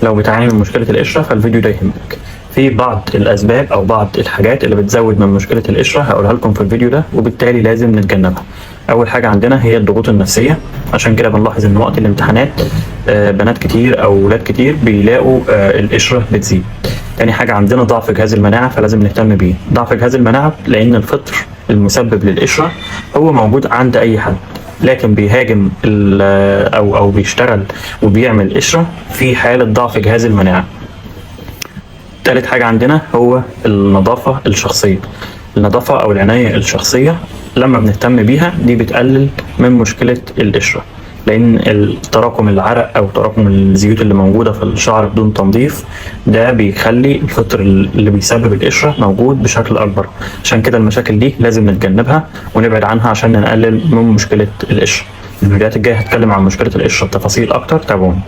لو بتعاني من مشكلة القشرة فالفيديو ده يهمك. في بعض الأسباب أو بعض الحاجات اللي بتزود من مشكلة القشرة هقولها لكم في الفيديو ده، وبالتالي لازم نتجنبها. أول حاجة عندنا هي الضغوط النفسية، عشان كده بنلاحظ إن وقت الامتحانات بنات كتير أو ولاد كتير بيلاقوا القشرة بتزيد. تاني حاجة عندنا ضعف جهاز المناعة، فلازم نهتم بيه. ضعف جهاز المناعة لأن الفطر المسبب للقشرة هو موجود عند أي حد، لكن بيهاجم او بيشتغل وبيعمل قشرة في حاله ضعف جهاز المناعة. تالت حاجة عندنا هو النظافة الشخصية. النظافة او العناية الشخصية لما بنهتم بيها دي بتقلل من مشكلة القشرة، لان تراكم العرق او تراكم الزيوت اللي موجودة في الشعر بدون تنظيف ده بيخلي الفطر اللي بيسبب القشرة موجود بشكل اكبر. عشان كده المشاكل دي لازم نتجنبها ونبعد عنها عشان نقلل من مشكلة القشرة. الفيديوهات الجاية هتكلم عن مشكلة القشرة بتفاصيل اكتر، تابعوني.